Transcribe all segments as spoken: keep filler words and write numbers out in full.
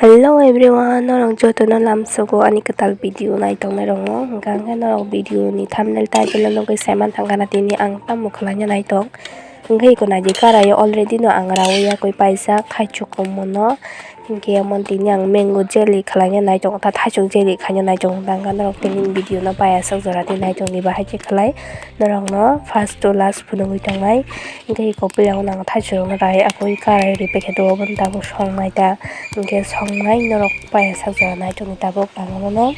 Hello everyone, norok jotono lamsogo ani kwtal video naitongnai rokno. Hwnkha hwnkhe norok video ni thumbnail title o nugwi saiman thangkhana tini ang tamo khlaina naitok. Hwnkhe iko naidi karaio already no ang raui yakui paijak thaichuk omono. Hwnkhe omo tini ang mango jelly khlaina naitok, ta thaichuk jelly khaina naitok hwnkha hwnkhe norok tini video no paiya sak jora tini naitok ni bahai khe khlai norokno first to last phunugwi tongnai. Hwnkhe iko puila o nang thaichuk rok no rai akui karai ri paikhe do, oboni tabuk songnai ta. Hwnkhe songnai norok paiya sak jora naitok ni tabuk ang omono.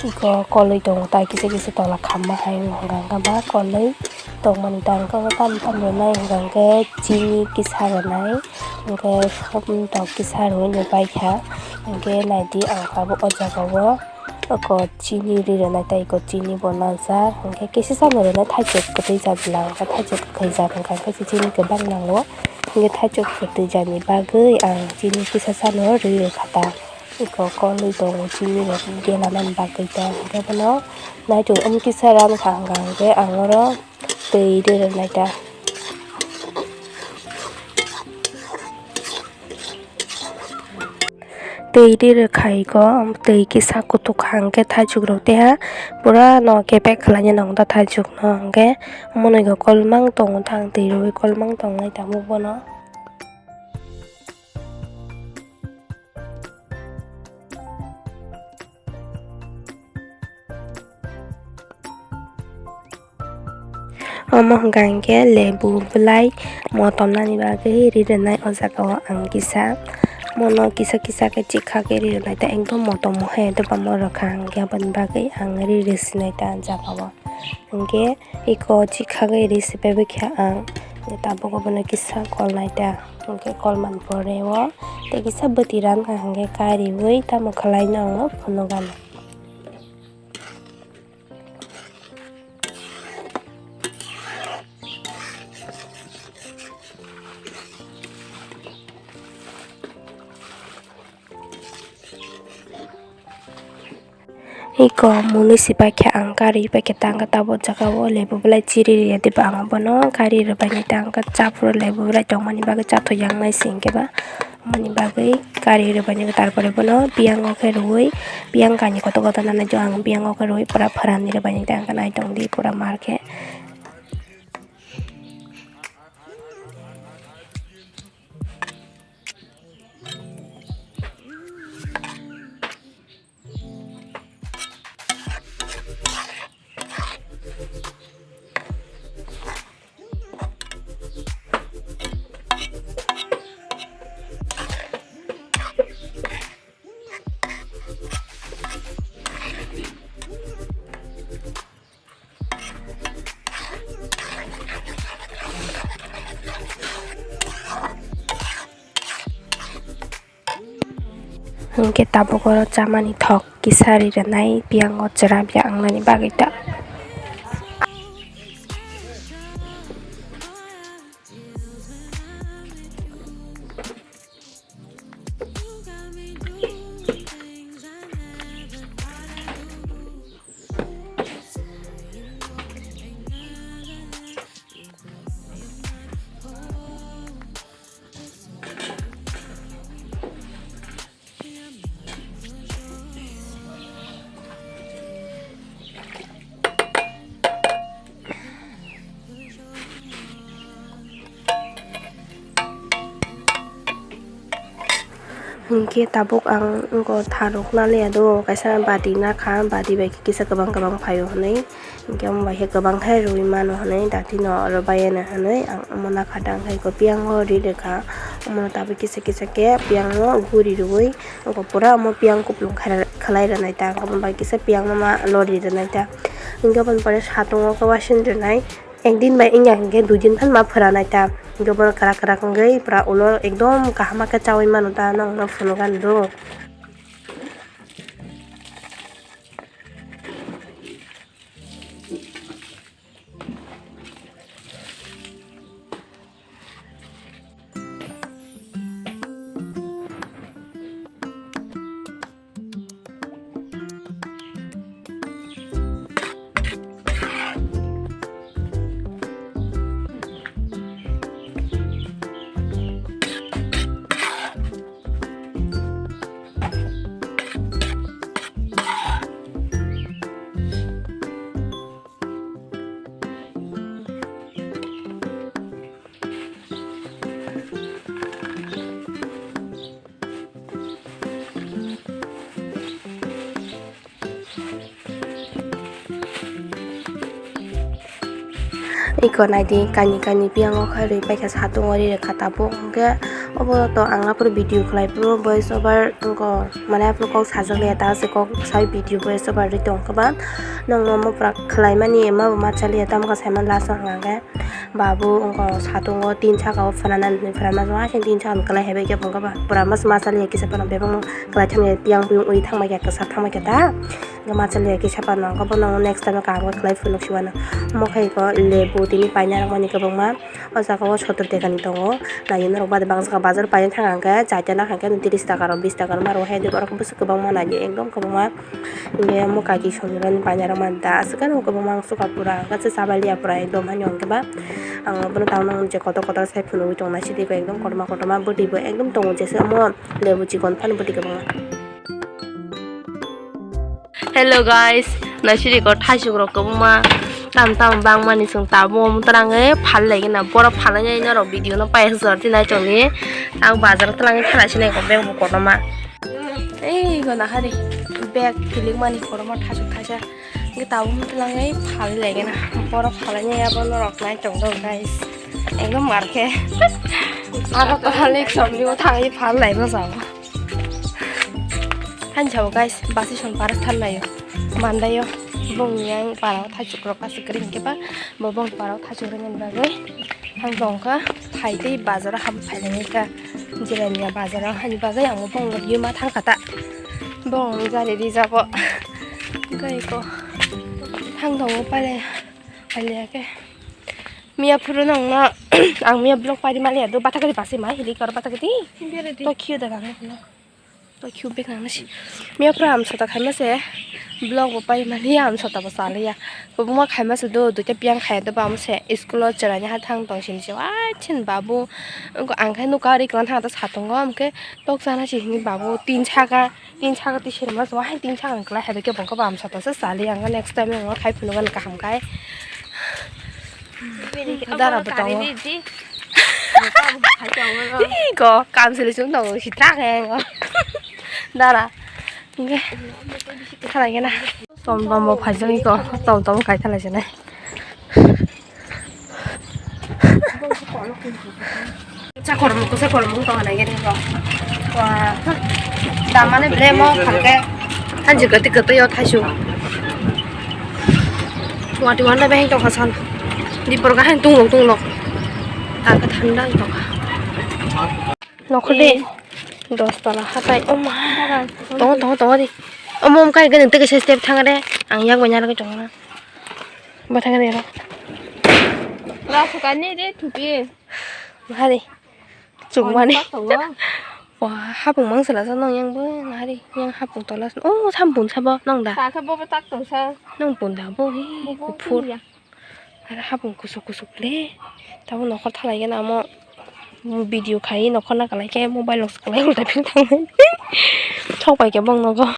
Iko kolwi tongo ta kisa kisa tola khamma hai wngkha hwnkha ba kolwi tongmani ta hwnkha hwnkha tam tam rwnai hwnkha hwnkhe chini kisa rwnai hwnkhe som tok kisa rwui no paikha hwnkhe naidi ang tabuk o jaga o. Oko chini ri rwnai tei iko chini bo nangjak, hwnkhe kisa chano rwnai thaichuk kwtwi jat lang, hwnkhe thaichuk kwkhwi jat wngkha, hwnkhe chini kwbang nango, hwnkhe thaichuk kwtwi jani bagwi ang chini kisa chano ri rwkha ta. Iko kolwi tongo chini rok gela nani bagwi ta, hwnkhe bono naichuk wng kisa ran kha hwnkha, hwnkhe ang oro twi ri rwnai ta. Twi ri rwkha iko, twi kisa kutuk kha hwnkhe thaichuk rok tei ha pura no kepek khlaina nang ta thaichuk no hwnkhe omono iko kolmang tongo ta ang twi rwi kolmang tongnai tabuk bono. Omo hwnkha hwnkhe lebu bwlai motom nani bagwi ri rwnai o jaga o ang kisa. Mono kisa kisa khe chikha khe ri rwnai ta ekdom motom hai tei bama rwkha hwnkhe aboni bagwi ang ri rw sinai ta o jaga o. Hwnkhe iko chikha khe ri se pai kha ang tabuk obono kisa kol nai ta hwnkhe kol man pore o tei kisa bwtwi ran kha hwnkhe kariui tamo khlai no ang phunuk gana. Iko mwnwi se paikha ang kari paikha tangkha tabuk jaga o lebu belai chiri riya diba ang bono kari rwbaini tangkha chaphuru lebu belai tongmani bagwi chathok yang nai se hinkhe ba. Mani bagwi kari rwbaini, tarpore bono biyang o khe rwui, biyang kainwi kotor kotor nana jo ang biyang o khe rwui pura pharani rwbaini tei ang khe naitong di pura mar khe. Hwnkhe tabuk oro chamani thok kisa ri rwnai, biyang o chwra biyang wngnani bagwi ta. Hwnkhe tabuk ang wngkha tharwk naliya do, kaisa bati nakha, bati bai khe kisa kwbang kwbang phaio hwnwi. Hwnkhe omo bai khe kwbang khe rwui mano hwnwi, datino oro bayana hwnwi ang omo nakha ta, hwnkhe iko piyango ri rwkha. Omono tabuk kisa kisa khe piyango guri rwui, wngkha pura omo piyang kupulung khalai rwnai ta, wngkha omo bai kisa piyang no ma lori rwnai ta. Hwnkhe oboni pore satung o khe wasing rwnai, ekdin bai wngya hwnkhe duidin phano ma phwranai ta. Hwnkhe bono kwrak kwrak wngwi pura ulo ekdom kaham khe chaui mano ta, nokno phunukgani do. Iko naidi, kani kani piyango khairwi paikha satungo ri rwkha tabuk. Hwnkhe obo to ang aphuru video khlai phuru voice over wngkha, mane aphuru kok sajak liya, ta se kok sai video voice over ri tongkha ba. Nokno omo pura khlaimani ema bo ma chaliya, tamo khe saimano last o hwnkha khe babu wngkha satungo tin saka o phranani hinwi phranma, aswk tin saka ni kwlai hai bai khe bo wngkha ba. Pura ma chaliya kisa phano bebak no kwlai thangmani piyang piyung uri thangbai khe kwchar thangbai khe ta. Hwnkhe machaliya kisa pano hwnkhe bono next time kaham khe khlai phunuk si mano. Omo khe iko lebu tini paina rok mani kwbangma. O jaga o sottor taka ni tongo. Nai norok bade bangsa bazar paina thang hwnkhe chaita na hwnkhe tris taka rok bis taka rok ma rw hai de borok bwswk kwbangma nai ekdom kwbangma. Hwnkhe omo kaki songrani paina rok mani da aswk no kwbangma ang sukha pura hwnkhe chabaliya pura ekdom hani hwnkhe ba ang bono tangna je kotor kotor sai phunugwi tongna sidi ekdom kotorma kotorma bwtwi bo ekdom tongo jesa omo lebu chikon phano bwtwi kwbangma. Hello guys, naisiri ko thaisuk rok kwbangma tam tam bangmani chwng tabuk omo twrangwi phal lai gana borok phalai nai norok video no paisajor tini naitongni ang bazar o twlangwi thana sinai ko bag bo kotorma ei gana hari bag kilik mani kotorma thaisuk thaisa hwnkhe tabuk omo twlangwi phal lai gana borok phalai nai abo norok naitong do guys ekdom markhe aro kwthalik somni o thangwi phal lai bwsao. Hani sabo guys, basi son para tharlaio. Mandaio. Bongni yang para o thaichuk rok aswk kwrwi hinkhe ba, bo bongni para o thaichuk rwmani bagwi. Ang tongkha, phaitwi bazar o ham phailani kha. Jirania bazar o hani bagwi ang bo bongno biyuma thangkha ta. Bongni gari reserve o. Gai ko. Thang tongo pale. Pale khe. Miya phuru nangna, ang miya vlog paidi maliya do, bathakati basi ma, hili karo bathakati. Beredi. To khiyo da nang. To khiyo bek nang nasi. Miya phuru am sota khaima se, vlog bo pai maliya, am sota bo saliya. Kwbangma khaima se do, duita piyang khaya do, ba am se, school o chwraini ha thang tong sini se, wai chin babu. Ang khai nukha, ri kwlwng thang ta satungo, am khe tok chana si hini babu, tin saka. Tin saka twi serma se wahai tin saka ni kwlai hai bai khe bo khe bam sata se sali ang next time ang khai phunuk ani kaham khai. Dara bo tongo. Iko kam sili sung tongo sitra khe ang. Dara. Hwnkhe thalai gana. Tom tom bo phaijak iko tom tom khai thalai se nai. Sa kormo ko sa kormo ko na gani ko. Wa. Damane ble mo phalke. Hanji gati gati yo thaisu. Wati wanda beheng to khasan. Di porga hang tunglok tunglok. Taka thanda to. Nokho de. Dos tala hatai. O ma. Tongo tongo tongo di. O mom kai gani tege se step thangare. Ang yak banyar ke tongo. Bathang de ro. Ra sukani de thupi. Hari. Chukmani. Wa hapung mang sala sa nong yang bo hari yang hapung tola. Oh sampun sabo nong da. Ta khe bo tak tong sa. Nong pun da bo hi kuphur. Ara hapung kusuk kusuk le. Tabo nokhor thalai gana amo. Video khai nokhorna kalai khe mobile rok se kalai ulta phil thangwi. Thok pai khe bong nogo.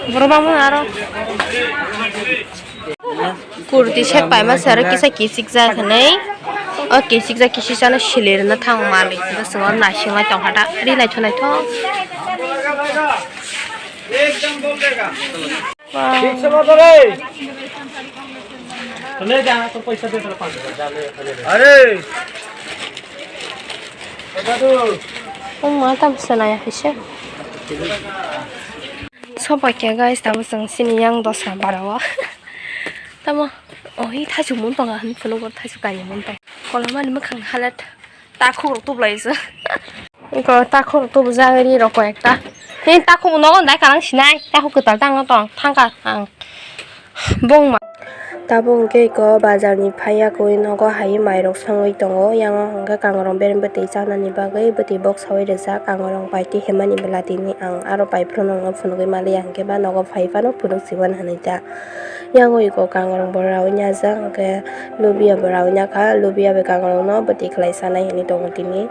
Borok bangma aro. Kurti set paima se aro kisa kichik jak hinwi. O kichik jak kichik jano sili rwna thang malik. Bwskango naising lai tongkha da. Ri naithok naithok. Wow. O ma tam se nai hai se. Sobai khe guys, tamo chwng chini yang dosa bara o. Tamo, ohi thaichuk mun tongo, hinwi phunukgo thaichuk kainwi mun tongo. Kolomani mwkhang halet takhuk rok tublai se. Iko takhuk rok tubujak ri rok koi ekta. He takhuk nogo dai kanang sinai, takhuk kwtal tangno tong, thangkha ang. Bongma. Tabuk hwnkhe iko bazar ni phaiya koi nogo hai mairok songwi tongo, yang o hwnkhe kangrong berem bwtwi chanani bagwi bwtwi bok saui rijak, kangrong bai twi himani bwla tini ang aro bai phano phunugwi maliya hwnkhe ba nogo phai phano phunuk siwan hinwi ta. Yang o iko kangrong bo raui nai ajak, hwnkhe lubia bo raui nai kha, lubia bai kangrong no bwtwi khlai sanai hinwi tongo tini.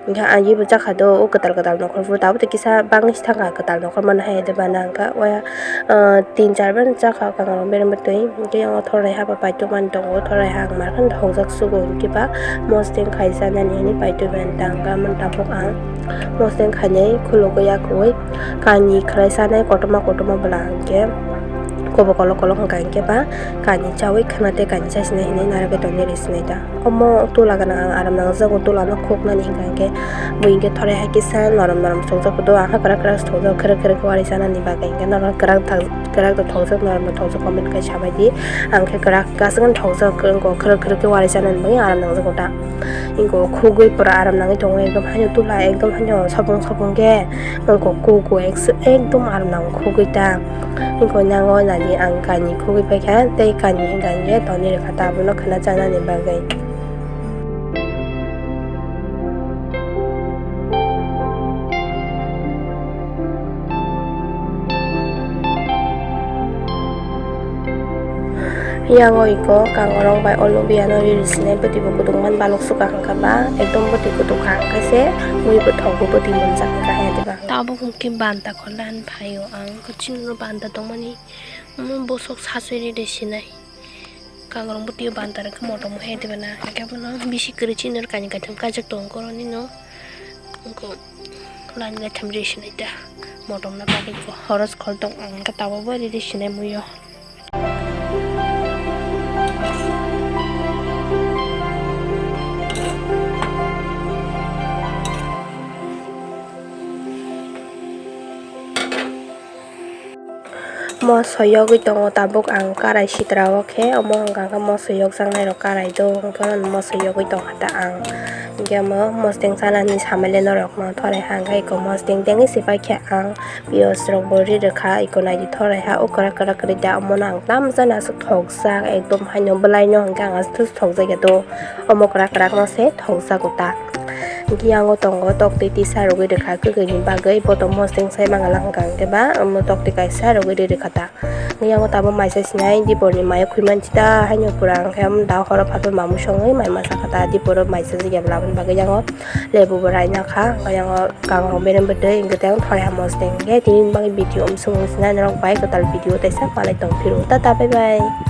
Hwnkhe ang ibo chakha do, o kwtal kwtal nokhor phuru tabuk tei kisa bangwi se thangkha kwtal nokhor mano hai de bana hwnkha. Oya, ah, tin char ban chakha kangrok bereng bwtwi. Hwnkhe yang o thornai haba paitwi mani tongo, thornai ha ang mar khe thokjak sugo hwnkhe ba mosdeng khai chanani hinwi paitwi mani tangkha, mani tabuk ang mosdeng khainai khulugwi yakwui kani khwlai chanai kotorma kotorma bwla hwnkhe kobo kolok kolok hwnkha hwnkhe ba kani chaui khwna tei kani chasinai hinwi narwgwi tongwi rw sinai ta. Omo tula gana ang aram nangjago, tula no khuknani hwnkha hwnkhe bo hwnkhe thore hai kisa norom norom thokjak do, ang khe kwrak kwrak thokjak, kwrak kwrak wari chanani bagwi hwnkhe norok kwrak thang, kwrak do thokjak, norom do thokjak, comment khai sabai di. Ang khe kwrak kwchwng thokjak, wngkho kwrak kwrak khe wari chanani bagwi aram nangjago ta. Wngkho khugwi pura aram nangwi tongo, ekdom haino tula ekdom haino sopung sopung khe wngkho kuku ekdom aram nango khugwi ta. Wngkho nang o nani ang kani khugwi paikha tei kani hwnkha hwnkhe toni rwkha ta abono khwna chanani bagwi. Yang o iko kangrong bai o lubiano ri rwsinai bwtwi bo kutung man balok suka hwnkha ba ekdom bwtwi kutung kha hwnkhe se mui bwthok bo bwtwi munjak hwnkha haya diba. Tabuk hwnkhe banta khorna han phaio ang, chini banta tongmani. Omo bosok sachwi ride sinai. Kangrong bwtwi banta rwkhe motom hai diba na. Hwnkhe bono bisi kwrwi chini rwkani kaitham kaijak tongo koroni no. Wngkho line kaitham ride sinai ta. Motom na bagwi kho horos khol tong ang khe tabuk bo ride sinai muiyo. Moso yogwi tongo tabuk ang karai sitra o khe, omo hwnka khe moso yokjaknai rok karai do, hwnkheno moso yogwi tongkha ta ang. Hwnkhe omo mosdeng chanani samale norokno thorai ha, hwnkhe eko mosdeng dengwi se paikha ang, piyaj rok bo ri rwkha, eko naidi thorai ha, o kwrak kwrak kwrwi da, omono ang tamjani aswk thokjak, ekdom haino bwlaino hwnkhe ang aswk thokjak ya do, omo kwrak kwrak no se thokjago ta. Hwnkhe yango tongo toktwi tisa rwgwi rwkha kwkwi ni bagwi, boto mosdeng sai mangala hwnkha hwnkhe ba omo toktwi kaisa rwgwi ri rwkha ta. Hwnkhe yango tabuk maisa sinai dipor ni mayo khwi manchi ta, haino pura hwnkhe da horo phatma mamui songwi mai masa kha ta, dipor o maisa jigya bwla aboni bagwi yango lebu bo raina kha, hwnkhe yango kangrong berem bwtwi hwnkhe tei thore ha mosdeng hwnkhe tini bagwi video umsung sinai norok bai kwtal video teisa malai tong phiro, tata bye bye.